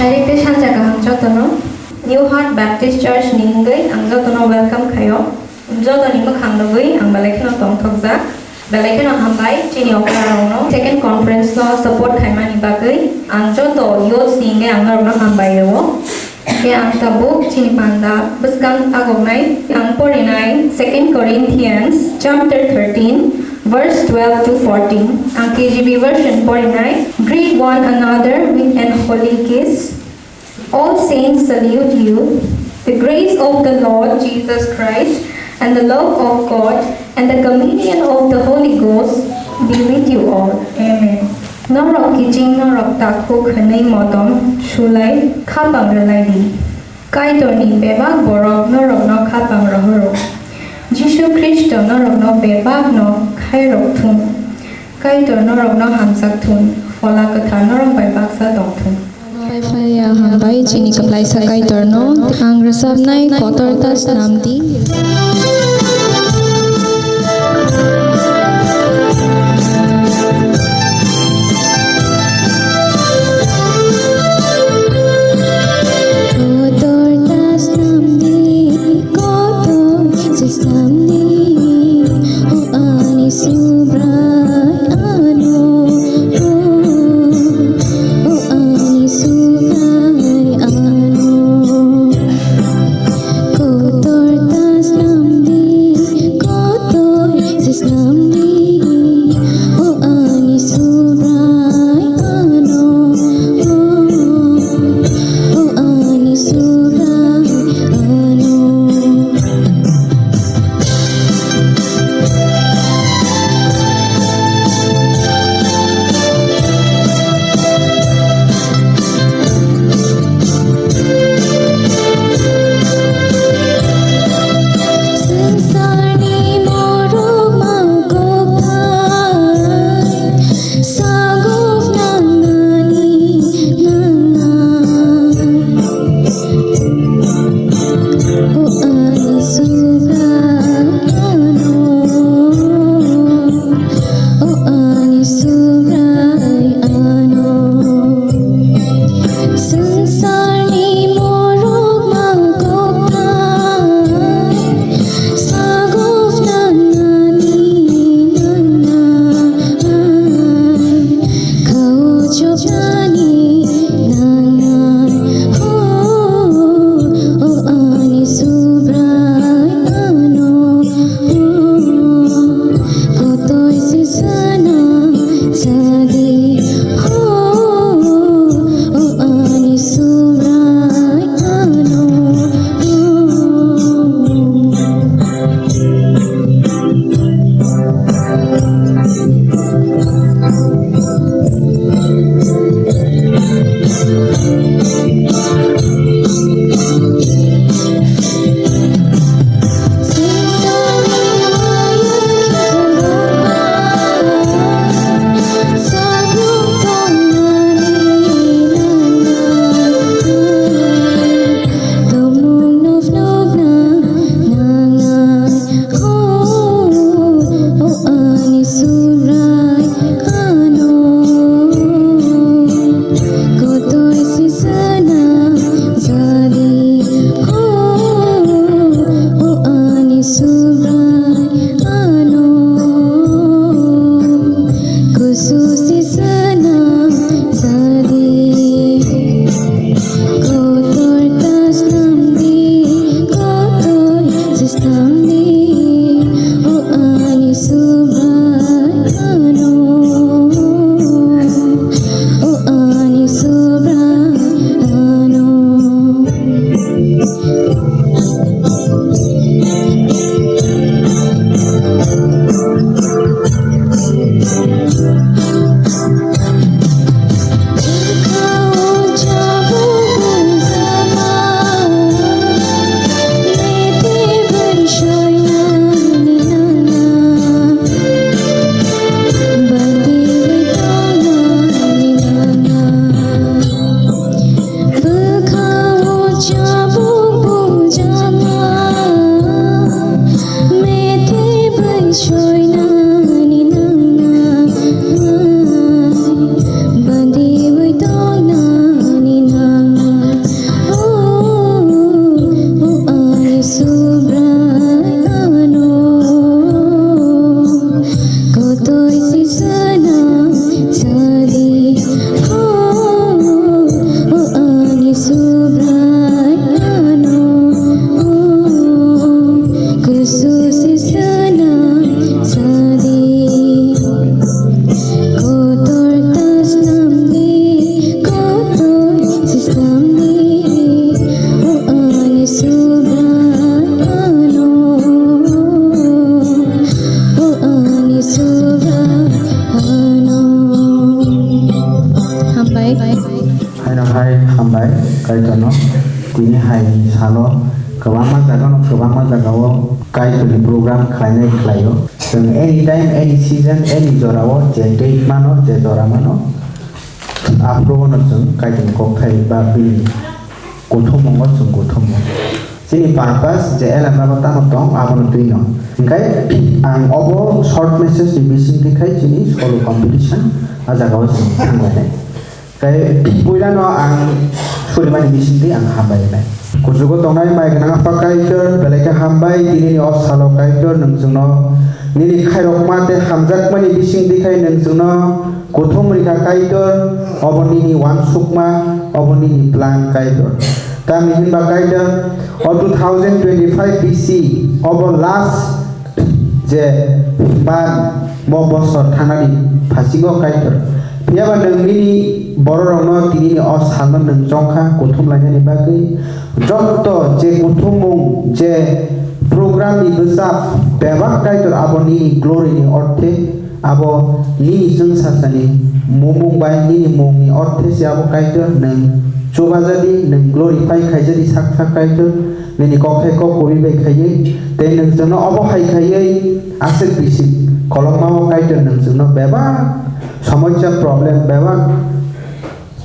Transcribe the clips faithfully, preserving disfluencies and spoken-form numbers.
Direct tei sanja kaham jotono. New Heart Baptist Church ni wngwi ang jotono welcome khaio. Jotoni mwkhang nugwi ang belai kheno tongthokjak. Belai kheno hambai chini okra rokno second conference no support khaimani bagwi. Ang joto youths ni wngwi ang norokno hambai rwo. Khe ang tabuk chini panda bwskang agoknai ang porinai Second Corinthians chapter thirteen, verse twelve to fourteen. Ang K J V version porinai. Greet one another with an holy kiss. All saints salute you. The grace of the Lord Jesus Christ and the love of God and the communion of the Holy Ghost be with you all. Amen. Norok kiching norok takhuk hwnwi modom sulai khapang rwlai di. Kaitorni bebak borok norokno khapang rohoro. Jisu Khristo norokno bebakno khairok thung. Kaitor norokno hamjak thung. Phola Kwthar norok bai baksa tong thung. Pai ya hambai chini kwplaisa Kaitorno. Ang rwchapnai kotor ta snamdi. Kotor ta snamdi, kotor se snamdi, o ani Subrai ano, o, o ani Subrai ano. Kotor ta snamdi, kotor se snamdi, o ani Subrai ano, o, o ani Subrai ano. Swngcharni morok ma kokthai saguk nangnani nangnai. O ani Subrai ano, o ani Subrai ano. Swngcharni morok ma kokthai saguk nangnani nangnai. Khao chopnani nangnai, o, o ani Subrai ano, o, kotoi se sana sadi, o, o ani Subrai ano, o. Tongmungno phunukna nangnai, o, o ani Subrai ano, kotoi se sana sadi, o, o ani Subrai ano. Kusu se sana sadi, kotor ta snamdi, kotor se snamdi, o ani Subrai ano, o ani Subrai ano. Bwkhao chabuk bujama, mete bai soinani nangna. Haino hai hambai Kaitorno, tini hai salo kwbangma jagano, kwbangma jagao Kaitorni program khlainai khlaio. Chwng anytime, any season, any jorao je date mano, je jora mano, aphuru no chwng Kaitorni kokthai ba bini kuthumungo chwng kuthumu. Chini purpose je elem rabo tamo tong, abono twi no. Hinkhe ang obo short message ni bisingtwi khai chini solo competition a jagao chwng thanglainai. Tei puilano ang surimani bisingtwi ang hambai rwnai. Kuchugo tongnai mai gwnang Apha Kaitor, belai khe hambai, tinini o salo Kaitor, nwng chwngno nini khairokma tei hamjakmani bisingtwi khai nwng chwngno kuthum rikha Kaitor, obo nini uansukma, obo nini plan Kaitor. Tamni hinba Kaitor, o two thousand twenty-five B C, obo last je ban bo bosor thanani phasingo Kaitor. Phiyaba nwng nini bororokno tinini o salno nwng chongkha kuthum lainani bagwi. Jotto je kuthumung, je program ni bwsa bebak Kaitor, abo nini glory ni orthe, abo nini chwngsachani mumung bai nini mungni orthe se abo Kaitor nwng chubajadi, nwng glorify khaijadi sak sak Kaitor. Nini kokthai kok kubui bai khaiwi, tei nwng chwngno obo hai khaiwi aswk bising kolokma o Kaitor nwng chwngno bebak somosya, problem, bebak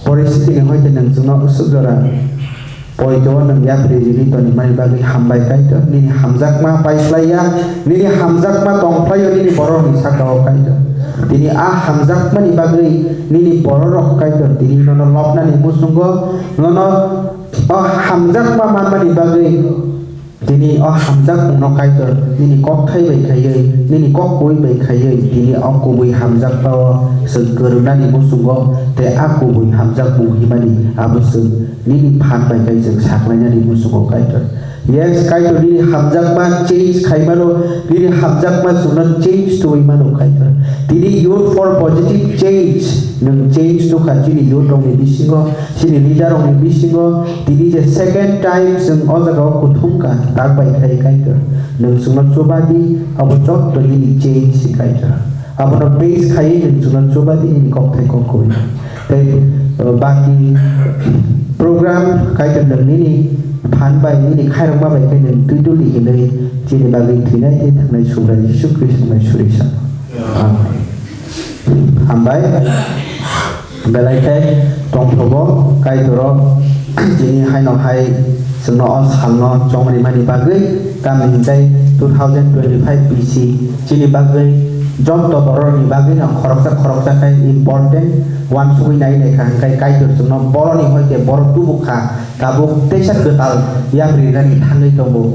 poristiti ni hoite nwng chwngno usuk jora poito o nwng yapri rwgwi tongmani bagwi hambai Kaitor. Nini hamjakma paiphlaiya, nini hamjakma tongphlaio nini borokni saka o Kaitor. Tini a hamjakmani bagwi nini bororok Kaitor tini nono lobnani muchungo, nono o hamjakma manmani bagwi tini o hamjakmungno Kaitor nini kokthai bai khaiwi, nini kok kubui bai khaiwi, tini o kubui hamjakmao chwng kwrwngnani muchungo, tei a kubui hamjakmung himani abo chwng nini phan bai khe chwng saklainani muchungo Kaitor. Yes, Kaitor nini hamjakma change khaimano, nini hamjakma chwngno change tubui mano Kaitor. Tini Youth for Positive Change, nwng change tukha chini youth rokni bisingo, chini leader rokni bisingo. Tini je second time chwng o jagao kuthum kha, tak bai khai Kaitor. Nwng chwngno chubadi, abo jotto nini change si Kaitor. Abono base khaiwi nwng chwngno chubadi nini kokthai kok kubui. Tei, uh, baki program Kaitor nwng nini phan bai, nini khairokma bai khe nwng twi duli hinwi chini bagwi thwinai tei thangnai Subrai Jisu Khristo bai suri sa. Amen. Hambai. Belai khe tongthogo Kaitoro chini haino hai chwngno o salno chongrimani bagwi, tamni hwnkhe two thousand twenty-five B C chini bagwi jotto bororokni bagwino khoroksa khoroksa khe important uansugwi nai nai kha, hwnkhe Kaitor chwngno boroni hoite borok tubu kha, tabuk teisa kwtal yapri rwnani thangwi tongo.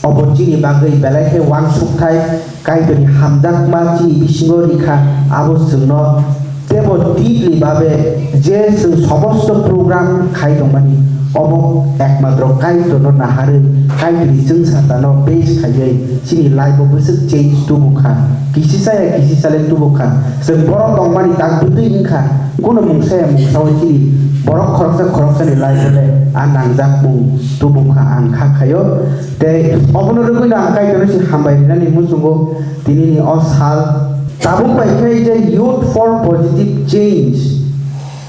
Obo chini bagwi belai khe uansukthai. Kaitorni hamjakma chini bisingo rikha, abo chwngno tebo deeply babe je chwng somosto program khai tongmani, obo ekmatro Kaitorno naharwi, Kaitorni chwngsatano base khaiwi chini life-o bwswk change tubukha, kisisa ya kisisa le tubukha. Chwng borok tongmani tak bwtwi wngkha, kuno mungsa ya mungsa-o chini borok khoroksa khoroksani life-o le a nangjak mung tubukha, ang kha khaio. Tei obono rwgwino ang Kaitorno se hambai rwnani muchungo tinini o sal. Tabuk bai khe je Youth for Positive Change,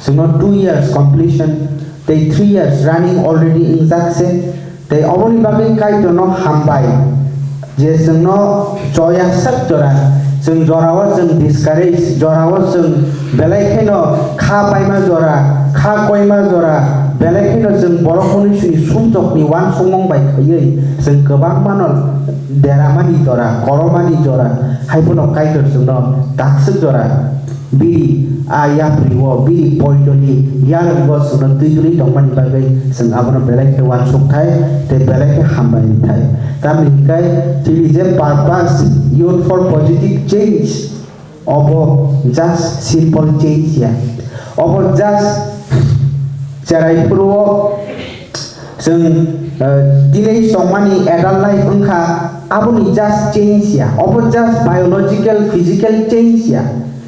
chwngno two years completion tei three years running already wngjak se. Tei oboni bagwi Kaitorno hambai je chwngno choya sak jora, chwng jorao chwng discourage, jorao chwng belai kheno kha paima jora, kha koima jora, belai kheno chwng borok hwnwi sini sumjokni uansukmung bai khaiwi chwng kwbangmano deramani jora, koromani jora, hai phano Kaitor chwngno takswk jora biri a yapri o, biri poitoni yarwng o chwngno twi twi tongmani bagwi chwng abono belai khe uansuk thai tei belai khe hambai thai. Tamni hwnkhe chini je purpose, Youth for Positive Change, obo just simple change ya. Obo just cherai phuru o chwng, eh, teenage tongmani adult life wngkha, aboni just change ya. Obo just biological, physical change ya.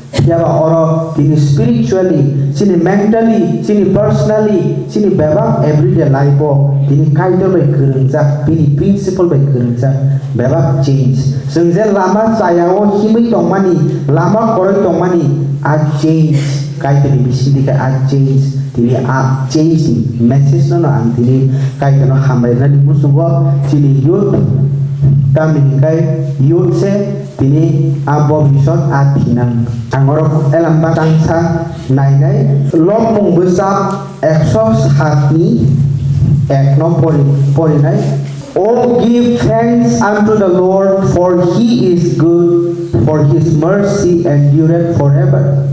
Phiya ba oro tini spiritually, chini mentally, chini personally, chini bebak everyday life o tini Kaitor bai kwrwngjak, bini principle bai kwrwngjak bebak change. Chwng je lama chaya o himwi tongmani, lama kwrwi tongmani, a change. Kaitorni bisingtwi khe a change, tini a change ni message no, no ang tini Kaitorno hambai rwnani muchungo chini youth, tamni hwnkhe youth se tini a bobisot a thinang. Ang oro elamba tangsa nainai, Lobmung bwsa ekso satni ek no pori-, porinai. Oh, give thanks unto the Lord, for he is good, for his mercy endureth forever.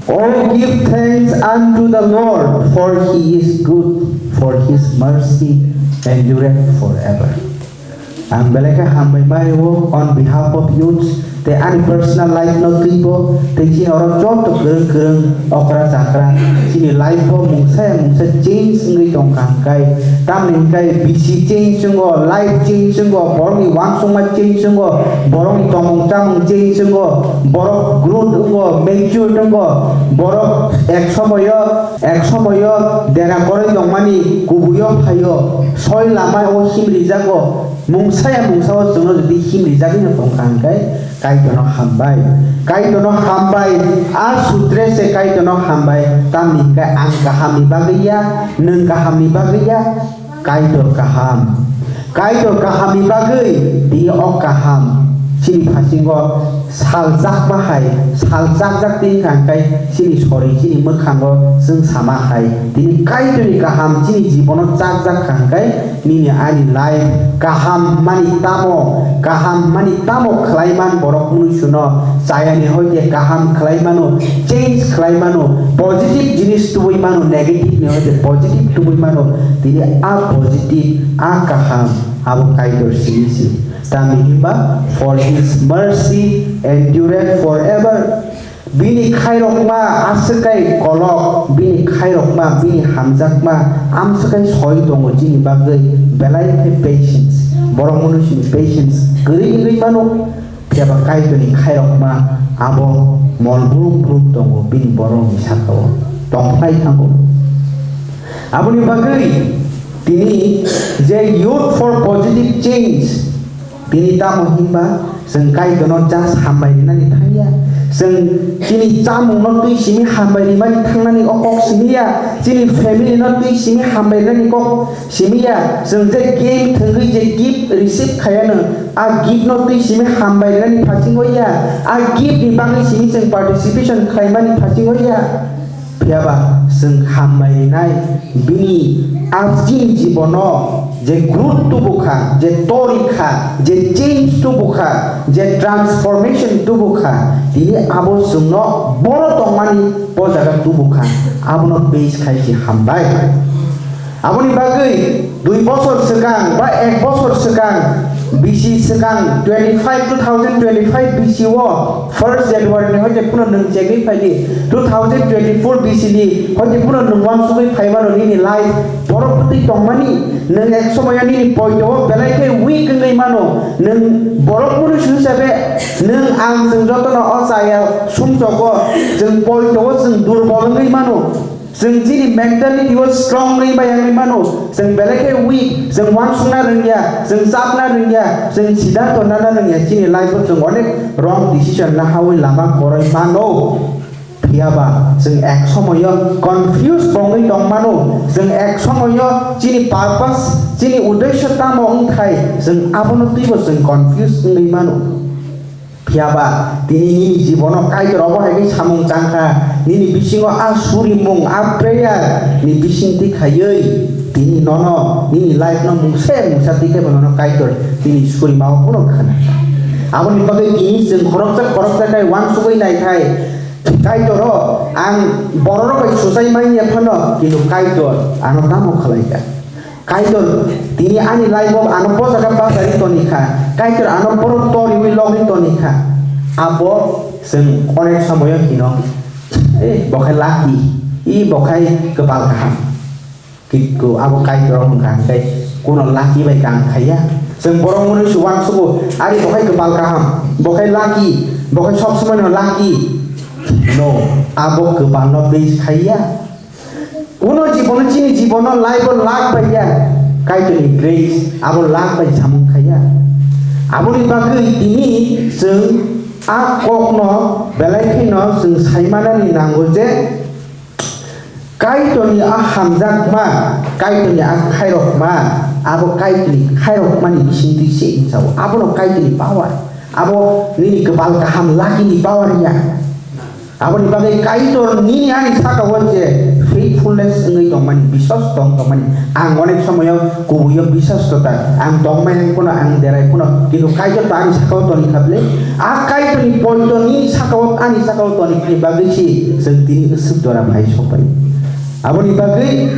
Oh, give thanks unto the Lord, for he is good, for his mercy endureth forever. Ang belai khe hambai ma rio on behalf of youths, tei ani personal life no twibo, tei chini oro joto kwrwng kwrwng okra chakra chini life o mungsa ya mungsa change wngwi tongkha hwnkhe, tamni hwnkhe bisi change wngo, life change wngo, borokni uansukma change wngo, borokni tongmung chamung change wngo, borok growth wngo, mature wngo, borok ek somoyo, ek somoyo dera koroi tongmani kubuio phaio, soi lama o himrijago. Mungsa ya mungsa o chwngno jodi himrijagwi no tongkha hwnkhe, Kaitorno hambai. Kaitorno hambai. A sutre se Kaitorno hambai. Tamni hwnkhe ang kahamni bagwi ya, nwng kahamni bagwi ya, Kaitor kaham. Kaitor kahamni bagwi tei o kaham. Chini phasingo Saljakma hai, saljakjak twi wngkha hwnkhe chini sori, chini mwkhango chwng sama hai. Tini Kaitorni kaham chini jibono chakjak kha hwnkhe nini ani life kaham hwnmani tamo, kaham hwnmani tamo khlai man borok mwnwi suno chayani hoite kaham khlai mano, change khlai mano, positive jinis tubui mano, negative ni hoite positive tubui mano. Tini a positive, a kaham abo Kaitor simi si. Tamni hwnba, "For his mercy endureth forever." Bini khairokma aswk kai kolok, bini khairokma, bini hamjakma amswk kai soi tongo chini bagwi, belai khe patience. Borok mwnwi sini patience kwrwi wngwi mano, phiya ba Kaitorni khairokma abo mol bruk bruk tongo bini borokni saka-o, tongphlai thango. Aboni bagwi tini je Youth for Positive Change, tini tamo hinba chwng Kaitorno just hambai rwnani thangya. Chwng chini chamungno twi simi hambai rwmani thangnani o kok simi ya. Chini family no twi simi hambai rwnani kok simi ya. Chwng je game thwngwi je gift receive khayano, a gift no twi simi hambai rwnani phasingo ya. A gift ni bagwi simi chwng participation khlaimani phasingo ya. Phiya ba chwng hambai rinai bini a chini jibono je growth tubu kha, je tori kha, je change tubu kha, je transformation tubu kha, tini abo chwngno boro tongmani o jaga tubu kha, abono base khai se hambai. Aboni bagwi dui bosor swkang ba ek bosor swkang, bisi swkang twenty five, two thousand twenty five bisi o first January ni hoite phano nwng chegwi phai di, two thousand twenty four bisi ni hoite phano nwng uansugwi phai mano nini life borok bwtwi tongmani, nwng ek somoyo nini poito o belai khe weak wngwi mano, nwng borok mwnwi swi hisabe nwng ang chwng jotono o chaya sumsogo chwng poito o chwng durbol wngwi mano. Chwng chini mentality o strong wngwi bai wngwi mano. Chwng belai khe weak, chwng uansukna rwngya, chwng chapna rwngya, chwng siddhanto nana rwngya, chini life o chwng onek wrong decision nahawi lama kwrwi mano. Phiya ba chwng ek somoyo confuse wngwi tong mano, chwng ek somoyo chini purpose, chini uddesho tamo wngthai, chwng abono twibo chwng confuse wngwi mano. Phiya ba tini nini jibono Kaitor obo hai khe samung tang kha, nini bisingo a surimung, a prayer ni bising twi khaiwi tini nono nini life no mungsa mungsa twi khe bo nono Kaitor tini surima o phano khna kha. Aboni bagwi tini chwng khoroksa khoroksa khe uansugwi nai khai, Kaitor o ang bororok bai suchai manya phano, kintu Kaitor ano tamo khlai kha. Kaitor tini ani life o ano bo jaga bachari toni kha. Kaitor ano borok toriwi logwi toni kha. Abo chwng onek somoyo hino, "Eh, bo khai lucky, i bo khai kwpal kaham." Kintu abo Kaitor wngkha hwnkhe kuno lucky bai kam khaiya. Chwng borok mwnwi se uansugo, "Ari bo khai kwpal kaham, bo khai lucky, bo khai sob somoino lucky." No, abo kwpalno base khaiya. Kuno jibono chini jibono life o luck bai ya, Kaitorni grace abo luck bai samung khaiya. Aboni bagwi tini chwng a kokno belai kheno chwng saimanani nango je Kaitorni a hamjakma, Kaitorni a khairokma, abo Kaitorni khairokmani bisingtwi se hinjao. Abono Kaitorni power. Abo nini kwpal kaham lucky ni power ya. Aboni bagwi Kaitor nini ani saka-o je faithfulness wngwi tongmani, biswas tong tongmani. Ang onek somoyo kubuio biswas tota, ang tongmani phano, ang derai phano, kintu Kaitor to ani saka-o toni kha bwle. A Kaitorni poito nini saka-o, ani saka-o toni phai bagwi si chwng tini aswk jora phai sokbai. Aboni bagwi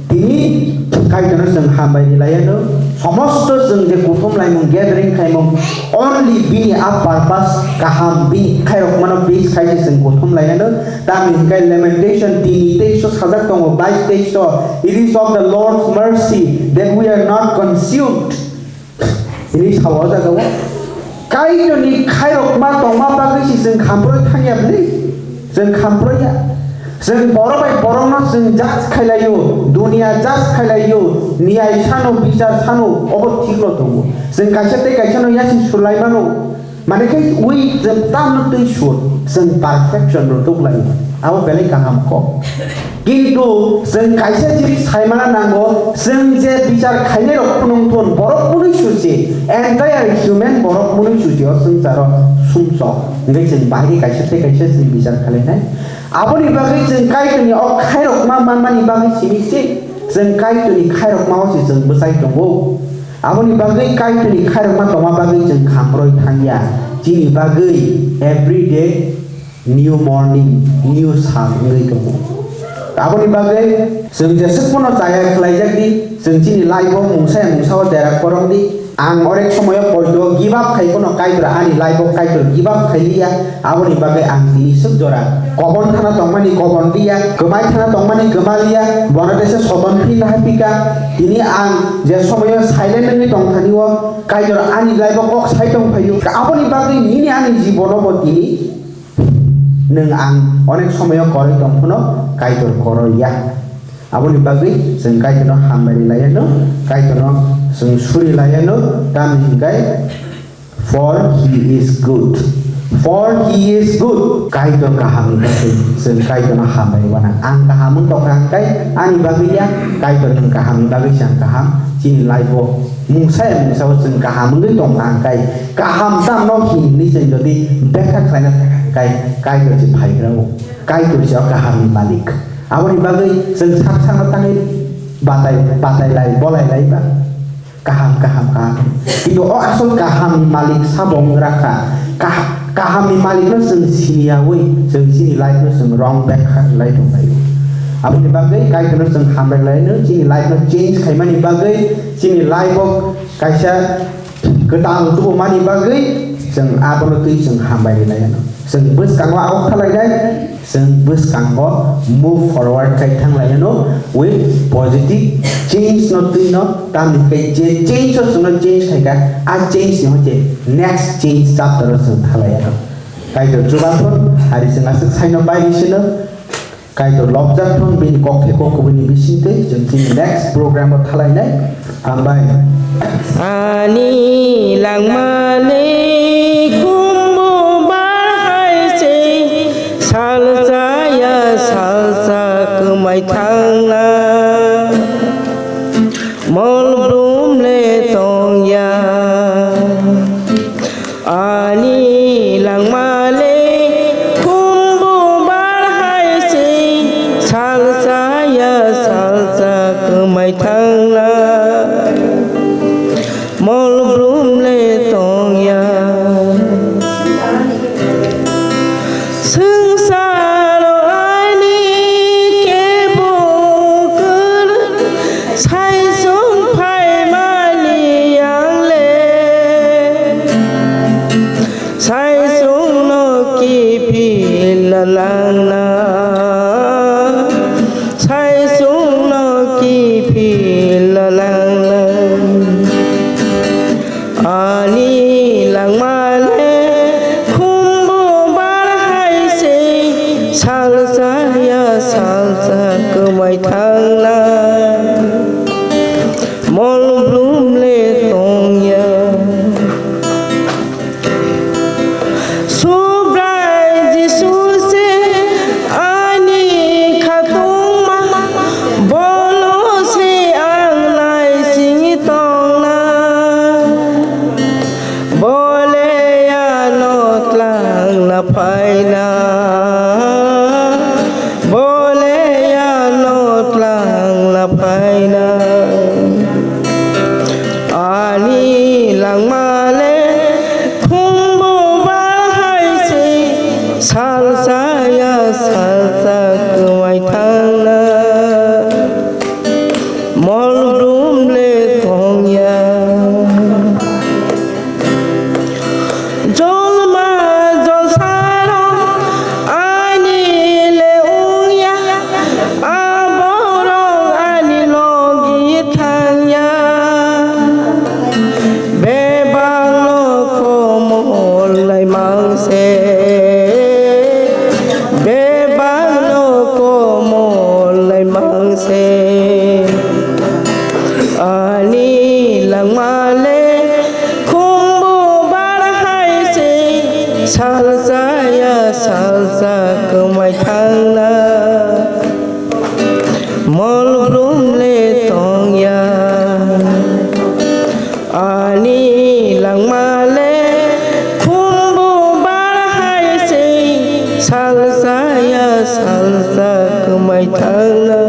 tini Kaitorno chwng hambai rwlaiano, somosto chwng je kuthum laimung gathering khaimung only bini a purpose kaham bini khairokmano base khaise chwng kuthum laiano, tamni hwnkhe Lamentation tini teiso sajak tongo, bais teiso, "It is of the Lord's mercy that we are not consumed." Ini sao o jaga o Kaitorni khairokma tongma bagwi se chwng khamproi thangya bwle? Chwng khamproiya. Chwng borok bai borokno chwng judge khailaio, dunia judge khailaio, niyai sano, bichar sano, obo thikno tongo. Chwng kaisa tei kaisano yasi sulaimano. Mane khe ui chwng tamno twi sur, chwng perfection rw tuklaio. Abo belai kaham kok. Kintu chwng kaisa jinis saimana nango, chwng je bichar khainairok phunukthun borok mwnwi suchi, entire human borok mwnwi suchi o swngcharo sumsok. Hwnkhe chwng bahai khe kaisa tei kaisa chwng bichar khlainai. Aboni bagwi chwng Kaitorni o khairokma manmani bagwi simi se, chwng Kaitorni khairokma o se chwng bwchai tongo. Aboni bagwi Kaitorni khairokma tongma bagwi chwng khamroi thangya. Chini bagwi every day new morning, new sun wngwi tongo. Aboni bagwi chwng jeswk phano chaya khlaijak di, chwng chini life o mungsa ya mungsa o dera korok di. Ang onek somoyo poito give up khai phano Kaitor ani life o Kaitor give up khai liya. Aboni bagwi ang tini swk jora kobon thana tongmani kobon liya, kwmai thana tongmani kwma liya, bono teisa soton phi nahai phika. Tini ang je somoyo silent wngwi tong thani o Kaitor ani life o kok sai tong phaio. Aboni bagwi nini ani jibono bo tini Nwng ang onek somoyo koroi tong phano Kaitor koroi ya. Aboni bagwi chwng Kaitorno hambai rwlaiano, Kaitorno chwng suri laiano, tamni hwnkhe, "For he is good." For he is good. Kaitor kaham ni bagwi chwng Kaitorno hambai rwna. Ang kaham wng tongkha hwnkhe ani bagwi ya, Kaitor nwng kaham ni bagwi se ang kaham. Chini life o mungsa ya mungsa o chwng kaham wngwi tongkha hwnkhe kaham tamno hinwi chwng jodi bekha khlaina thangkha hwnkhe Kaitor se phaigra o, Kaitor se o kaham ni malik. Aboni bagwi chwng sak sakno tangwi batai, batai lai, bolai lai ba kaham, kaham, kaham. Kintu o asol kaham ni malik sabo wng rakha. Kah-, kaham ni malik no chwng siniyawi chwng chini life no chwng wrong bekha khlai tonglaio. Aboni bagwi Kaitor no chwng hambai laino, chini life no change khaimani bagwi, chini life o kaisa kwtal tubumani bagwi chwng abono twi chwng hambai rwlaiano. Chwng bwskango abo khlainai, chwng bwskango move forward khai thanglaino with positive change no twi no, tamni hwnkhe je change o chwngno change khaikha, a change ni hwnkhe next change chapter o chwng thalaiano. Kaitor chubathon, hari chwng aswk saino bai sino. Kaitor lobjak thung bini kok thai kok kubuni bisingtwi chwng chini next program o thalainai. Hambai. Ani langmani khumbu bar hai se salsa ya salsa kwmai thangna. Mol brum le tong ya. Ani langmale khumbu bar hai se salsa ya salsa kwmai thangna. Mol brum le tong ya. Swngcharo ani kebo kwrwi, saisung phaimani yangle, saisungno kiphilna nangna, saisungno kiphilna nangna. Ani langmale khumbu bar hai se salsa ya salsa kwmai thangna. Mol brum le tong ya. Subrai Jisu se ani Sa kwmai thangna mol brum le tongya. Jolma jolsarok ani le wngya, aborok ani logi thangya. Bebakno komol lai mangse, bebakno komol lai mangse. Ani langmale khumbu bar hai se, salsa ya salsa kwmai thangna. Mol brum le tongya. Ani langmale khumbu bar hai se, salsa ya salsa kwmai thangna.